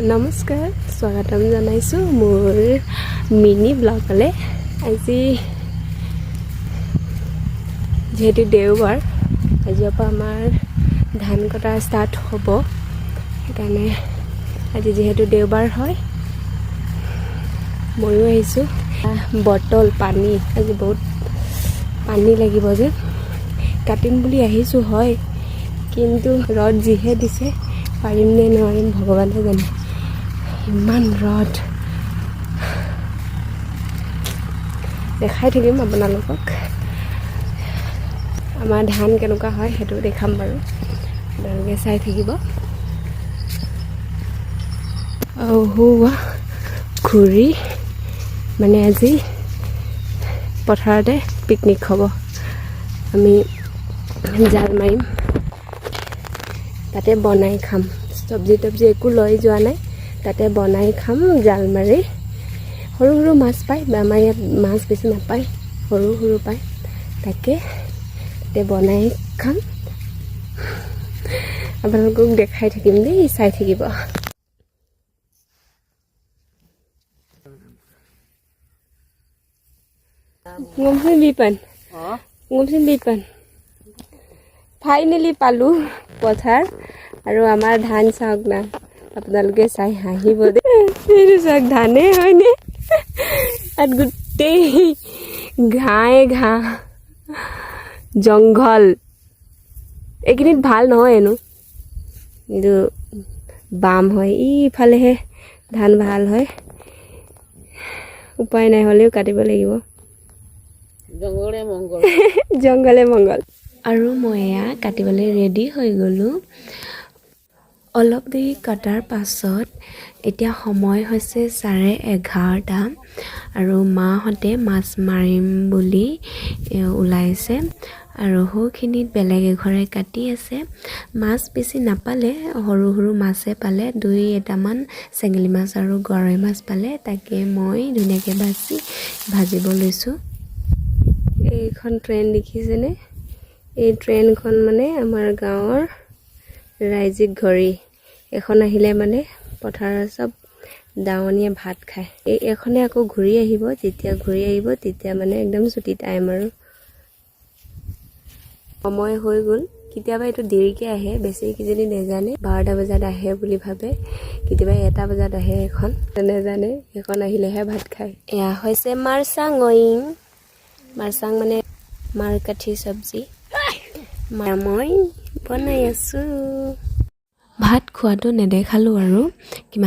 নমস্কাৰ, স্বাগতম জনাইছোঁ মোৰ মিনি ব্লগলৈ। আজি যিহেতু দেওবাৰ, আজিৰ পৰা আমাৰ ধান কটা ষ্টাৰ্ট হ'ব। সেইকাৰণে আজি যিহেতু দেওবাৰ হয়, ময়ো আহিছোঁ। বটল পানী, আজি বহুত পানী লাগিব যে কাটিম বুলি আহিছোঁ হয়, কিন্তু ৰ'দ যিহে দিছে, পাৰিম নে নোৱাৰিম ভগৱানে জানে। ইমান ৰ'দ। দেখাই থাকিম আপোনালোকক, আমাৰ ধান কেনেকুৱা হয় সেইটো দেখাম বাৰু, আপোনালোকে চাই থাকিব। সৌৱা খুৰী, মানে আজি পথাৰতে পিকনিক হ'ব। আমি জাল মাৰিম, তাতে বনাই খাম। চব্জি তব্জি একো লৈ যোৱা নাই, তাতে বনাই খাম জাল মাৰি। সৰু সৰু মাছ পায়, আমাৰ ইয়াত মাছ বেছি নাপায়, সৰু সৰু পায়। তাকে তাতে বনাই খাম। আপোনালোকক দেখাই থাকিম দেই, চাই থাকিব। ngomsin Bipan, ngomsin Bipan. Finally পালোঁ পথাৰ আৰু আমাৰ ধান চাওক না। আপোনালোকে চাই হাঁহিব দেই। এইটো চাওক, ধানেই হয়নে? তাত গোটেই ঘাঁহে ঘাঁহ, জংঘল। এইখিনিত ভাল নহয় হেনো, কিন্তু বাম হয়। ইফালেহে ধান ভাল হয়। উপায় নাই, হ'লেও কাটিব লাগিব। জংঘলে মংগল। জংঘলে মংগল। আৰু মই এয়া কাটিবলৈ ৰেডি হৈ গ'লোঁ। অলপ দেৰি কটাৰ পাছত এতিয়া সময় হৈছে 11:30 আৰু মাহঁতে মাছ মাৰিম বুলি ওলাইছে আৰু সৌখিনিত বেলেগ এঘৰে কাটি আছে। মাছ বেছি নাপালে, সৰু সৰু মাছে পালে, দুই এটামান চেঙেলী মাছ আৰু গৰৈ মাছ পালে। তাকে মই ধুনীয়াকৈ বাছি ভাজিব লৈছোঁ। এইখন ট্ৰেইন দেখিছেনে? এই ট্ৰেইনখন মানে আমাৰ গাঁৱৰ ৰাজ্যিক ঘড়ী। এখন আহিলে মানে পথাৰৰ চব দাৱনীয়ে ভাত খায়। এই এইখনে আকৌ ঘূৰি আহিব। যেতিয়া ঘূৰি আহিব, তেতিয়া মানে একদম ছুটি টাইম আৰু সময় হৈ গ'ল। কেতিয়াবা এইটো দেৰিকৈ আহে, বেছি কেইজনী নেজানে, 12টা বজাত আহে বুলি ভাবে। কেতিয়াবা 1টা বজাত আহে এখন, নেজানে, সেইখন আহিলেহে ভাত খায়। এয়া হৈছে মাৰচাং ঐং। মাৰচাং মানে মাৰকাঠি চব্জি মই বনাই আছোঁ। ভাত খোৱাটো নেদেখালোঁ আৰু কিমান